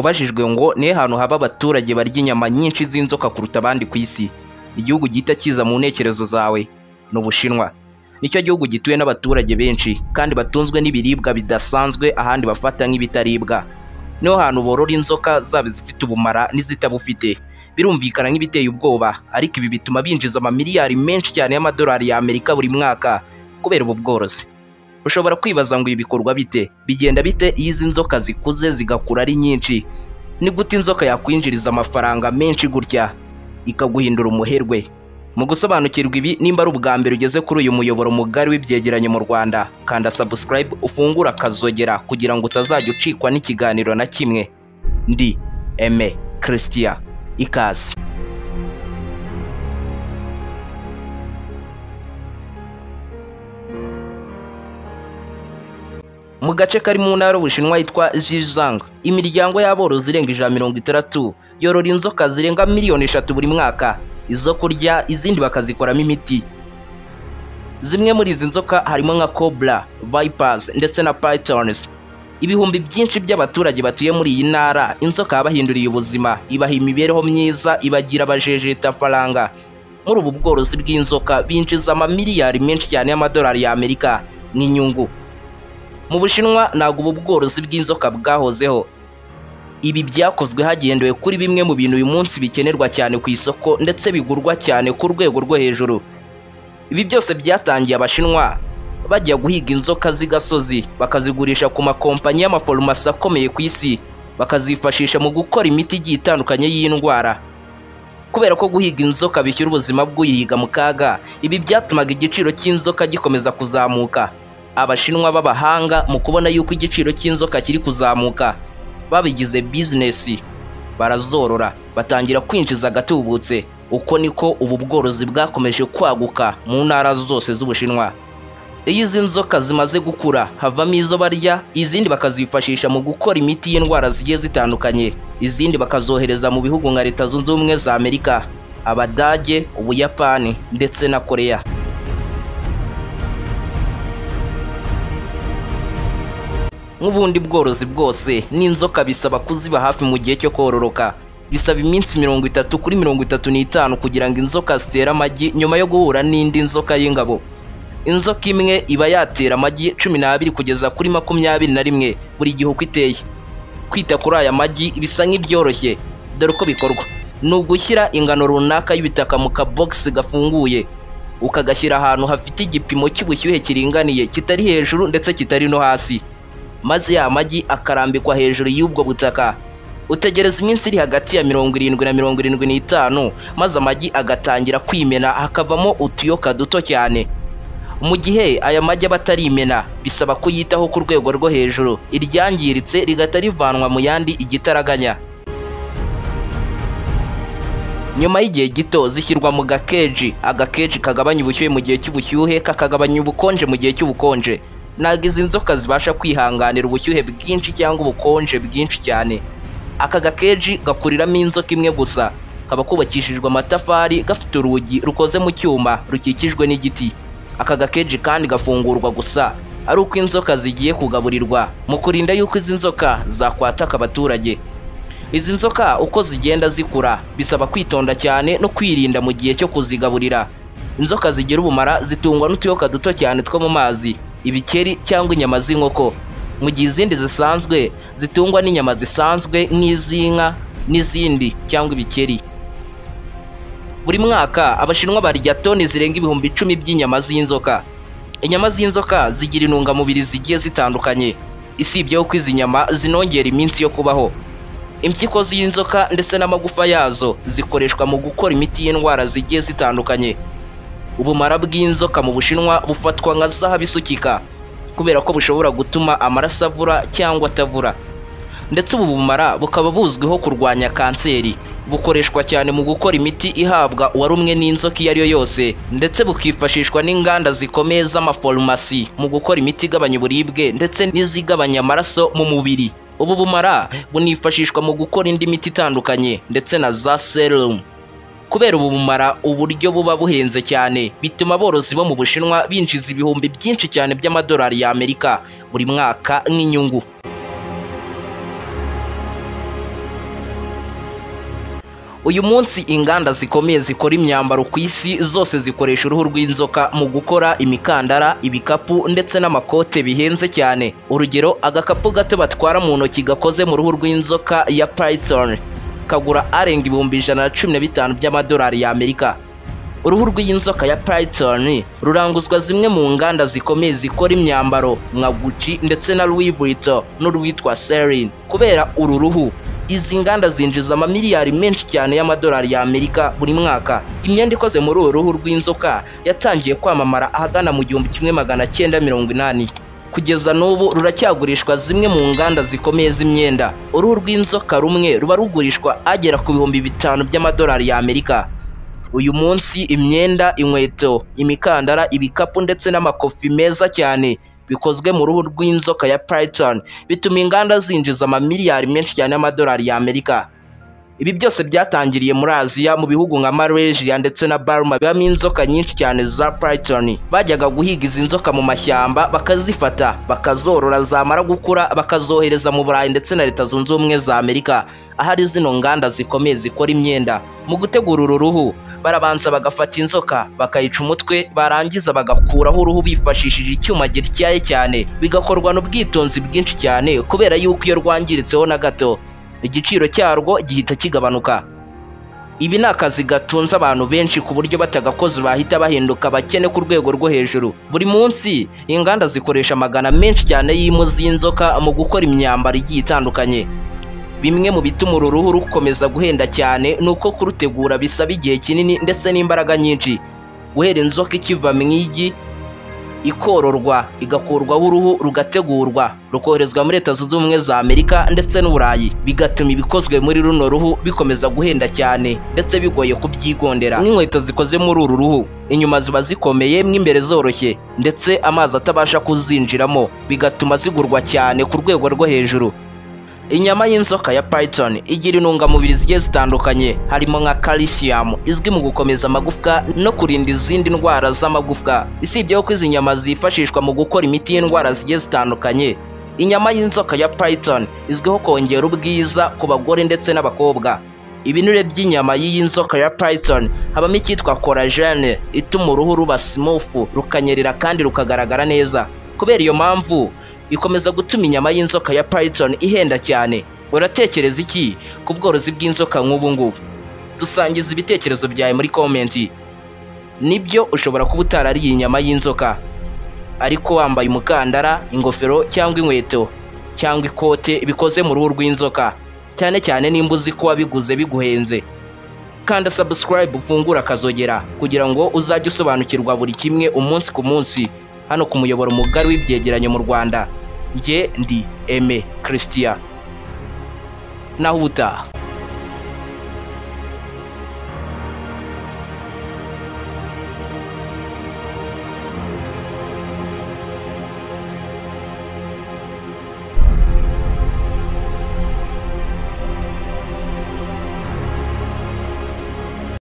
Ubajijwe ngo nihe hantu haba abaturage barya inyama nyinshi z'inzoka kuruta abandi ku isi, igihugu gihita kiza mu ntekerezo zawe ni Ubushinwa. Nicyo gihugu gituwe n'abaturage benshi kandi batunzwe n'ibiribwa bidasanzwe ahandi bafata nk'ibitaribwa. Niho hantu borora inzoka zaba izifite ubumara n'izitabufite. Birumvikana nk'ibiteye ubwoba, ariko ibi bituma binjiza amamiliyari menshi cyane y'amadolari y'Amerika buri mwaka kubera ubu bworozi. Ushobora kwibaza ngo ibi bikorwa bite? Bigenda bite iyo izi nzoka zikuze zigakura ari nyinshi? Ni gute inzoka yakwinjiriza amafaranga menshi gutya ikaguhindura umuherwe? Mu gusobanukirwa ibi, nimba ari ubwa mbere ugeze kuri uyu muyoboro mugari w'ibyegeranyo mu Rwanda, kanda subscribe ufungure akazogera kugira ngo utazajya ucikwa n'ikiganiro na kimwe. Ndi Aime Christian, ikaze. Mu gace kari mu ntara y'Ubushinwa yitwa Zhejiang, imiryango y'aborozi irenga 160 yorora inzoka zirenga miliyoni 3 buri mwaka, izo kurya izindi bakazikoramo imiti. Zimwe muri izi nzoka harimo nka cobra, vipers ndetse na pythons. Ibihumbi byinshi by'abaturage batuye muri iyi ntara, inzoka yabahinduriye ubuzima, ibaha imibereho myiza, ibagira abajejetafaranga. Muri ubu bworozi bw'inzoka binjiza amamiliyari menshi cyane y'amadolari y'Amerika nk'inyungu. Mu Bushinwa ntabwo ubu bworozi bw'inzoka bwahozeho. Ibi byakozwe hagendewe kuri bimwe mu bintu uyu munsi bikenerwa cyane ku isoko ndetse bigurwa cyane ku rwego rwo hejuru. Ibi byose byatangiye Abashinwa bajya guhiga inzoka z'igasozi bakazigurisha ku makompanyi y'amafarumasi akomeye ku isi, bakazifashisha mu gukora imiti igiye itandukanye y'indwara. Kubera ko guhiga inzoka bishyira ubuzima bw'uyihiga mu kaga, ibi byatumaga igiciro cy'inzoka gikomeza kuzamuka. Abashinwa b'abahanga mu kubona yuko igiciro cy'inzoka kiri kuzamuka, babigize bizinesi, barazorora, batangira kwinjiza agatubutse. Uko niko ubu bworozi bwakomeje kwaguka mu ntara zose z'Ubushinwa. Iyo izi nzoka zimaze gukura havamo izo barya, izindi bakazifashisha mu gukora imiti y'indwara zigiye zitandukanye, izindi bakazohereza mu bihugu nka Leta Zunze Ubumwe za Amerika, Abadage, Ubuyapani ndetse na Korea. Nk'ubundi bworozi bwose, n'inzoka bisaba kuziba hafi mu gihe cyo kororoka. Bisaba iminsi 30 kuri 35 kugira ngo inzoka zitere amagi nyuma yo guhura n'indi nzoka y'ingabo. Inzoka imwe iba yatera amagi 12 kugeza kuri 21 buri gihe uko iteye. Kwita kuri aya magi bisa nk'ibyoroshye, dore uko bikorwa. Ni ugushyira ingano runaka y'ibitaka mu kabogisi gafunguye, ukagashyira ahantu hafite igipimo cy'ubushyuhe kiringaniye, kitari hejuru ndetse kitari no hasi, maze ya magi akarambikwa hejuru y'ubwo butaka. Utegereza iminsi iri hagati ya 70 na 75, maze amagi agatangira kwimena hakavamo utuyoka duto cyane. Mu gihe aya magi aba atarimena, bisaba kuyitaho ku rwego rwo hejuru, iryangiritse rigahita rivanwa mu yandi igitaraganya. Nyuma y'igihe gito zishyirwa mu gakeji, agakeji kagabanya ubushyuhe mu gihe cy'ubushyuhe, kakagabanya ubukonje mu gihe cy'ubukonje. Ntabwo izi nzoka zibasha kwihanganira ubushyuhe bwinshi cyangwa ubukonje bwinshi cyane. Aka gakeji gakuriramo inzoka imwe gusa, kaba kubakishijwe amatafari, gafite urugi rukoze mu cyuma rukikijwe n'igiti. Aka gakeji kandi gafungurwa gusa ari uko inzoka zigiye kugaburirwa, mu kurinda yuko izi nzoka zakwataka abaturage. Izi nzoka uko zigenda zikura bisaba kwitonda cyane no kwirinda mu gihe cyo kuzigaburira. Inzoka zigira ubumara zitungwa n'utuyoka duto cyane two mu mazi, ibikeri cyangwa inyama z'inkoko, mu gihe izindi zisanzwe zitungwa n'inyama zisanzwe nk'iz'inka n'izindi cyangwa ibikeri. Buri mwaka Abashinwa barya toni zirenga 10,000 by'inyama z'inzoka. Inyama z'inzoka zigira intungamubiri zigiye zitandukanye, isibye ko izi nyama zinongera iminsi yo kubaho. Impyiko z'inzoka ndetse n'amagufa yazo zikoreshwa mu gukora imiti y'indwara zigiye zitandukanye. Ubumara bw'inzoka mu Bushinwa bufatwa nka zahabu isukika, kubera ko bushobora gutuma amaraso avura cyangwa atavura. Ndetse ubu bumara bukaba buzwiho kurwanya kanseri. Bukoreshwa cyane mu gukora imiti ihabwa uwarumwe n'inzoka iyo ari yo yose, ndetse bukifashishwa n'inganda zikomeye z'amafarumasi mu gukora imiti igabanya uburibwe ndetse n'izigabanya amaraso mu mubiri. Ubu bumara bunifashishwa mu gukora indi miti itandukanye ndetse na za serum. Kubera ubu bumara uburyo buba buhenze cyane, bituma aborozi bo mu Bushinwa binjiza ibihumbi byinshi cyane by'amadolari y'Amerika buri mwaka nk'inyungu. Uyu munsi inganda zikomeye zikora imyambaro ku isi zose zikoresha uruhu rw'inzoka mu gukora imikandara, ibikapu ndetse n'amakote bihenze cyane. Urugero, agakapu gato batwara mu ntoki gakoze mu ruhu rw'inzoka ya python kagura arenga 115,000 by'amadolari y'Amerika. Uruhu rw'inzoka ya python ruranguzwa zimwe mu nganda zikomeye zikora imyambaro nka Gucci ndetse na Louis Vuitton n'urwitwa Celine. Kubera uru ruhu, izi nganda zinjiza amamiliyari menshi cyane y'amadolari y'Amerika buri mwaka. Imyenda ikoze muri uru ruhu rw'inzoka yatangiye kwamamara ahagana mu 1980. Kugeza n'ubu ruracyagurishwa zimwe mu nganda zikomeye z'imyenda. Uruhu rw'inzoka rumwe ruba rugurishwa agera ku 5,000 by'amadolari y'Amerika. Uyu munsi imyenda, inkweto, imikandara, ibikapu ndetse n'amakofi meza cyane bikozwe mu ruhu rw'inzoka ya python bituma inganda zinjiza amamiliyari menshi cyane y'amadolari y'Amerika. Ibi byose byatangiriye muri Aziya mu bihugu nka Malaysia ndetse na Burma bibamo inzoka nyinshi cyane za python. Bajyaga guhiga izi nzoka mu mashyamba bakazifata, bakazorora, zamara gukura bakazohereza mu Burayi ndetse na Leta Zunze Ubumwe za Amerika, ahari zino nganda zikomeye zikora imyenda. Mu gutegura uru ruhu barabanza bagafata inzoka bakayica umutwe, barangiza bagakuraho uruhu bifashishije icyuma gityaye cyane, bigakorwa n'ubwitonzi bwinshi cyane kubera yuko iyo rwangiritseho na gato igiciro cyarwo gihita kigabanuka. Ibi ni akazi gatunze abantu benshi ku buryo batagakoze bahita bahinduka abakene ku rwego rwo hejuru. Buri munsi inganda zikoresha amagana menshi cyane y'impu z'inzoka mu gukora imyambaro igiye itandukanye. Bimwe mu bituma uru ruhu rukomeza guhenda cyane ni uko kurutegura bisaba igihe kinini ndetse n'imbaraga nyinshi. Guhera inzoka ikiva mu igi ikororwa, igakurwaho uruhu, rugategurwa, rukoherezwa muri Leta Zunze Ubumwe za Amerika ndetse n'Uburayi, bigatuma ibikozwe muri runo ruhu bikomeza guhenda cyane ndetse bigoye kubyigondera. Nk'inkweto zikoze muri uru ruhu, inyuma ziba zikomeye, mo imbere zoroshye ndetse amazi atabasha kuzinjiramo, bigatuma zigurwa cyane ku rwego rwo hejuru. Inyama y'inzoka ya python igira intungamubiri zigiye zitandukanye, harimo nka calcium izwi mu gukomeza amagufwa no kurinda izindi ndwara z'amagufwa. Isibye ko izi nyama zifashishwa mu gukora imiti y'indwara zigiye zitandukanye, inyama y'inzoka ya python izwiho kongera ubwiza ku bagore ndetse n'abakobwa. Ibinure by'inyama y'iyi nzoka ya python habamo icyitwa collagen ituma uruhu ruba smooth, rukanyerera kandi rukagaragara neza. Kubera iyo mpamvu ikomeza gutuma inyama y'inzoka ya python ihenda cyane. Uratekereza iki ku bworozi bw'inzoka nk'ubu ngubu? Dusangiza ibitekerezo byawe muri komenti. Nibyo, ushobora kuba utarariye inyama y'inzoka, ariko wambaye umukandara, ingofero cyangwa inkweto cyangwa ikote bikoze mu ruhu rw'inzoka, cyane cyane nimba uzi ko wabiguze biguhenze. Kanda subscribe, ufungure akazogera kugira ngo uzajye usobanukirwa buri kimwe umunsi ku munsi hano ku muyoboro mugari w'ibyegeranyo mu Rwanda. Njye ndi Aime Christian. Naho ubutaha.